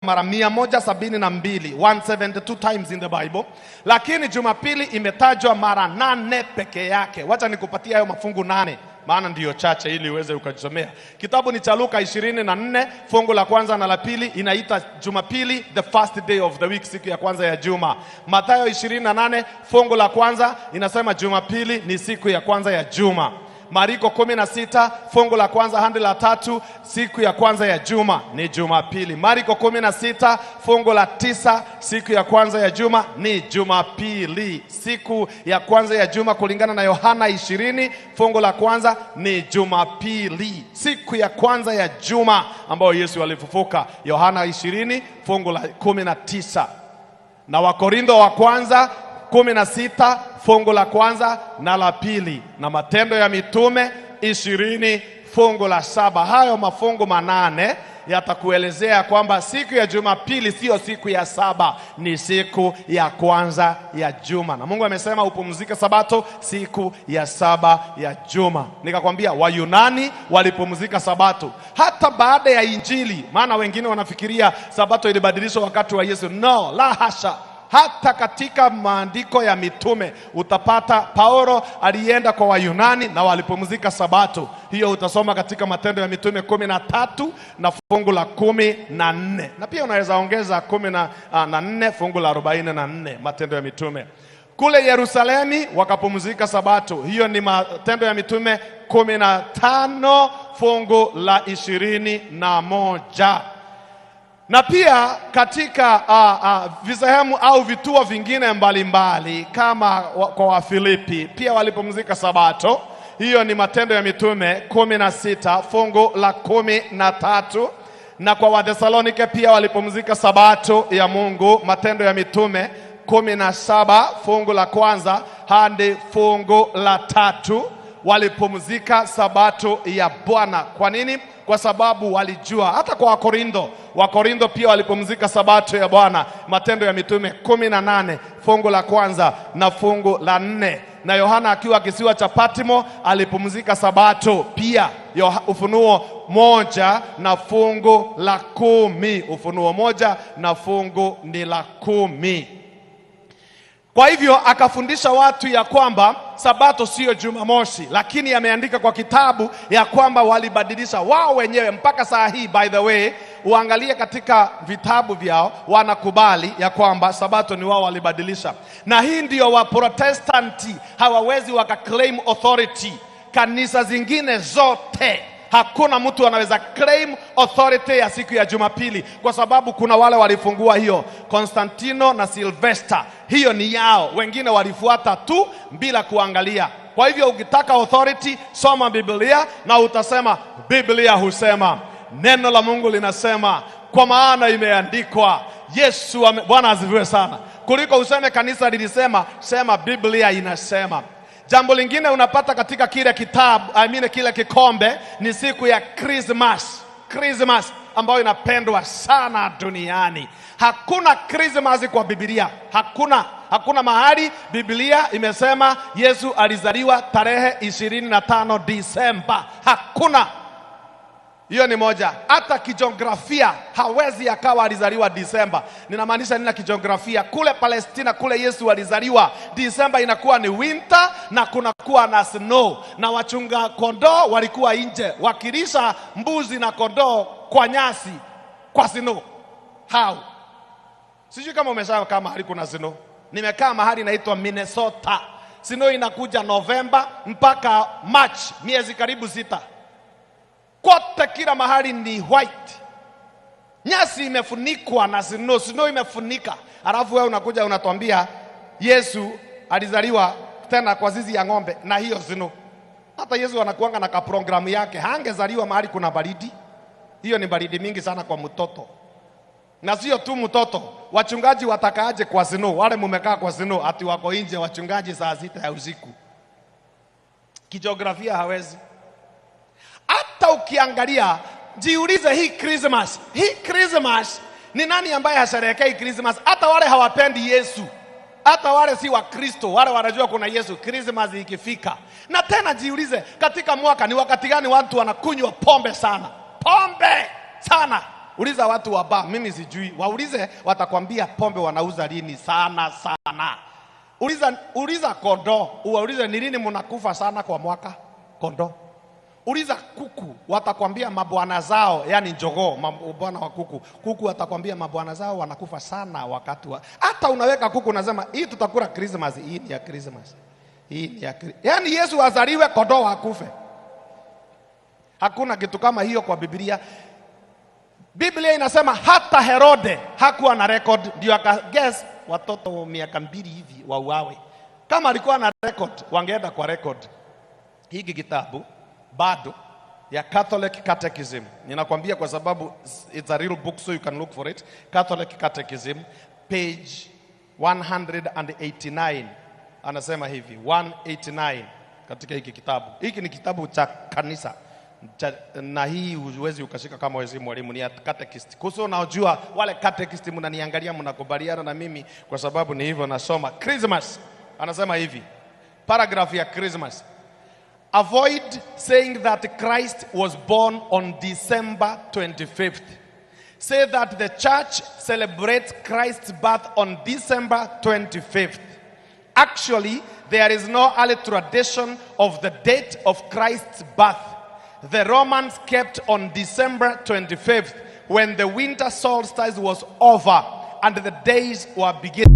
mara 172, 172 times in the Bible, lakini Jumapili imetajwa mara 8 peke yake. Wacha nikupatie hayo mafungu 8, maana ndiyo chache ili uweze ukajisomea. Kitabu ni cha Luka 24 fungu la kwanza na la pili, inaita Jumapili the first day of the week, siku ya kwanza ya juma. Mathayo 28 fungu la kwanza inasema Jumapili ni siku ya kwanza ya juma. Mariko 16 fungu la kwanza hadi la tatu, siku ya kwanza ya juma ni Jumapili. Mariko 16 fungu la 9, siku ya kwanza ya juma ni Jumapili. Siku ya kwanza ya juma kulingana na Yohana 20 fungu la kwanza ni Jumapili, siku ya kwanza ya juma ambayo Yesu alifufuka. Yohana 20 fungu la 19. Na Wakorintho wa kwanza 16 fungu la kwanza na la pili, na Matendo ya Mitume 20 fungu la 7. Hayo mafungu 8 yatakuelezea kwamba siku ya Jumapili sio siku ya 7, ni siku ya kwanza ya juma. Na Mungu amesema upumzike sabato siku ya 7 ya juma. Nikakwambia Wayunani walipumzika sabato hata baada ya Injili, maana wengine wanafikiria sabato ilibadilishwa wakati wa Yesu. No, la hasha. Hata katika maandiko ya mitume utapata Paulo alienda kwa Wayunani na walipumzika sabato. Hiyo utasoma katika Matendo ya Mitume 13 na fungu la 14. Na pia unaweza ongeza 14 fungu la 44, Matendo ya Mitume. Kule Yerusalemi wakapumzika sabato. Hiyo ni Matendo ya Mitume 15 fungu la 21. Na pia katika visehemu au vituo vingine mbalimbali kama kwa Wafilipi pia walipumzika sabato. Hiyo ni Matendo ya Mitume 16 fungu la 13. Na kwa Wathesalonike pia walipumzika sabato ya Mungu, Matendo ya Mitume 17 fungu la kwanza hadi fungu la 3, walipumzika sabato ya Bwana. Kwa nini? Kwa sababu walijua. Hata kwa Wakorintho, Wakorintho pia walipumzika sabato ya Bwana, Matendo ya Mitume 18 fungu la kwanza na fungu la 4. Na Yohana akiwa kisiwa cha Patmo alipumzika sabato pia, Ufunuo 1 na fungu la 10. Ufunuo 1 na fungu ni la 10. Kwa hivyo akafundisha watu ya kwamba sabato sio Jumamosi, lakini ameandika kwa kitabu ya kwamba walibadilisha wao wenyewe mpaka saa hii. By the way, uangalie katika vitabu vyao wanakubali ya kwamba sabato ni wao walibadilisha. Na hii ndio wa Protestanti hawawezi wakaclaim authority. Kanisa zingine zote hakuna mtu anaweza claim authority ya siku ya Jumapili, kwa sababu kuna wale walifungua hiyo, Konstantino na Sylvester, hiyo ni yao, wengine walifuata tu bila kuangalia. Kwa hivyo ukitaka authority, soma Biblia na utasema Biblia husema, neno la Mungu linasema, kwa maana imeandikwa. Yesu Bwana asifiwe sana. Kuliko useme kanisa lilisema, sema Biblia inasema. Jambo lingine unapata katika kile kitabu, I mean kile kikombe, ni siku ya Christmas. Christmas ambayo inapendwa sana duniani. Hakuna Christmas kwa Biblia. Hakuna. Hakuna mahali Biblia imesema Yesu alizaliwa tarehe 25 Disemba. Hakuna. Hiyo ni moja. Hata kijiografia hawezi akawa alizaliwa Disemba. Ninamaanisha nina kijiografia? Kule Palestina kule Yesu alizaliwa, Disemba inakuwa ni winter na kunakuwa na snow, na wachunga kondoo walikuwa nje wakilisha mbuzi na kondoo kwa nyasi kwa snow. How? Sijui kama umeshakaa mahali kuna snow. Nimekaa mahali inaitwa Minnesota. Snow inakuja November mpaka March, miezi karibu 6. Kote kila mahali ni white. Nyasi imefunikwa na snow, snow imefunika. Alafu wewe unakuja unatuambia Yesu alizaliwa tena kwa zizi ya ng'ombe na hiyo snow. Hata Yesu anakuanga na kaprogramu yake. Hangezaliwa mahali kuna baridi. Hiyo ni baridi mingi sana kwa mtoto. Na sio tu mtoto, wachungaji watakaaje kwa snow? Wale mumekaa kwa snow ati wako nje wachungaji saa 6 ya usiku. Kijiografia hawezi. Hata ukiangalia, jiulize hii Christmas. Hii Christmas ni nani ambaye hasherehekei Christmas? Hata wale hawapendi Yesu, hata wale si wa Kristo, wale wanajua kuna Yesu, Christmas ikifika. Na tena jiulize, katika mwaka ni wakati gani watu wanakunywa pombe sana? Pombe sana. Uliza watu wa baa, mimi sijui. Waulize, watakwambia pombe wanauza lini sana sana. Uliza kondoo, uwaulize ni lini mnakufa sana kwa mwaka kondoo. Uliza kuku, watakwambia mabwana zao, yani njogoo, mabwana wa kuku. Kuku watakwambia mabwana zao wanakufa sana wakati wa. Hata unaweka kuku unasema hii tutakula Christmas, hii ni ya Christmas. Hii ni ya. Yani Yesu azaliwe kondoo akufe. Hakuna kitu kama hiyo kwa Biblia. Biblia inasema hata Herode hakuwa na record, ndio akaguess watoto miaka 2 hivi wauawe. Kama alikuwa na record, wangeenda kwa record. Hiki kitabu bado ya Catholic Catechism, ninakwambia kwa sababu it's a real book so you can look for it. Catholic Catechism page 189 anasema hivi, 189 katika hiki kitabu. Hiki ni kitabu cha kanisa na hii huwezi ukashika kama wewe si mwalimu, ni ya catechist. Kuhusu unaojua wale catechist mnaniangalia mnakubaliana na mimi kwa sababu ni hivyo nasoma. Christmas anasema hivi, paragraph ya Christmas. Avoid saying that Christ was born on December 25th. Say that the church celebrates Christ's birth on December 25th. Actually, there is no early tradition of the date of Christ's birth. The Romans kept on December 25th when the winter solstice was over and the days were beginning.